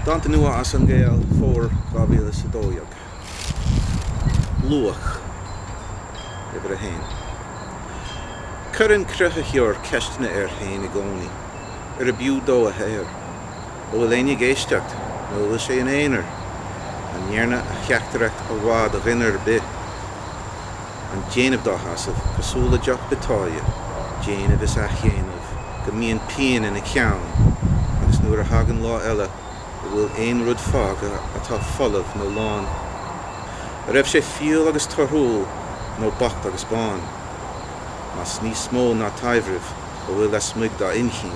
Dánta nua as An Gael, Fómhar 2012. Luach, Uimhir a haon. Cuireann cruthaitheoir ceisteanna air féin i gcónaí, ar ab fhiú dó a shaothar. An bhfuil éinne ag éisteacht, nó an bhfuil sé ina aonar? An ndearna a theachtaireacht a mhaith do dhuine ar bith? An déanamh dá sheasamh, cosúil le deoch biotáille, déanamh is athdhéanamh, go mbíonn pian ina cheann, agus nuair a thagann lá eile, an bhfuil aon rud fágtha atá folamh nó lán? An raibh sé fial agus torthúil nó bocht agus bán? Más níos mó ná taibhreamh a bhfuil lasmuigh dá inchinn,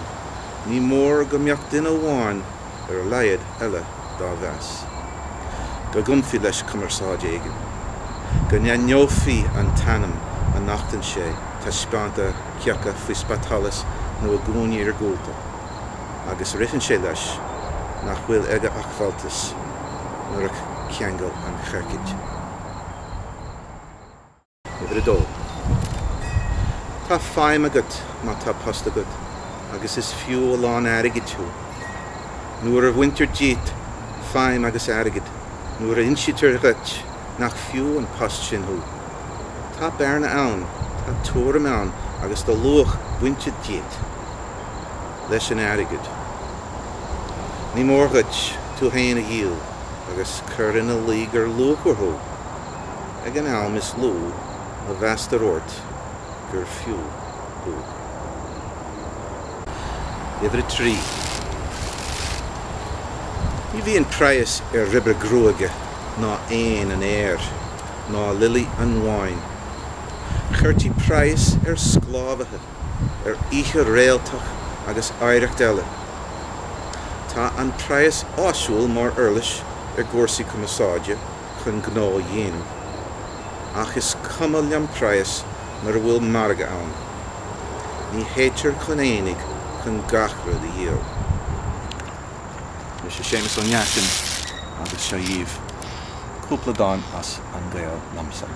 ní mór go mbeadh duine amháin ar a laghad eile dá mheas. Go gcumfaí leis cumarsáid éigin. Go n-aithneofaí an t-ainm a nochtann sé, taispeánta cé acu faoi spotsholas nó i gcúinní iargúlta. Agus ritheann sé leis nach bhfuil aige ach fáltas murach ceangal an chiorcaid. Uimhir a dó. Tá feidhm agat má tá post agat agus is fiú a lán airgid thú. Nuair a bhaintear díot feidhm agus airgead, nuair a insítear dhuit nach fiú an post sin thú, tá bearna ann, tá tuairim ann agus do luach bainte díot leis an airgead. Ní mór dhuit tú féin a dhíol agus cur ina luí gur luachmhar thú. Ag an am is lú a mheastar ort gur fiú thú. Uimhir a 3. Ní bhíonn praghas ar ribe gruaige ná éan an aeir ná lilí an bháin. Chuirtí praghas ar sclábhaithe, ar oíche réaltach agus oidhreacht eile. Tá an praghas áisiúil mar uirlis i gcúrsaí cumarsáide. chun gnó a dhéanamh, ach is cuma liom praghas mura bhfuil margadh ann. Ní théitear chun aonaigh chun gach rud a dhíol. Mise Séamus Ó Neachtain agus seo dhaoibh cúpla dán as An Gael Liomsa.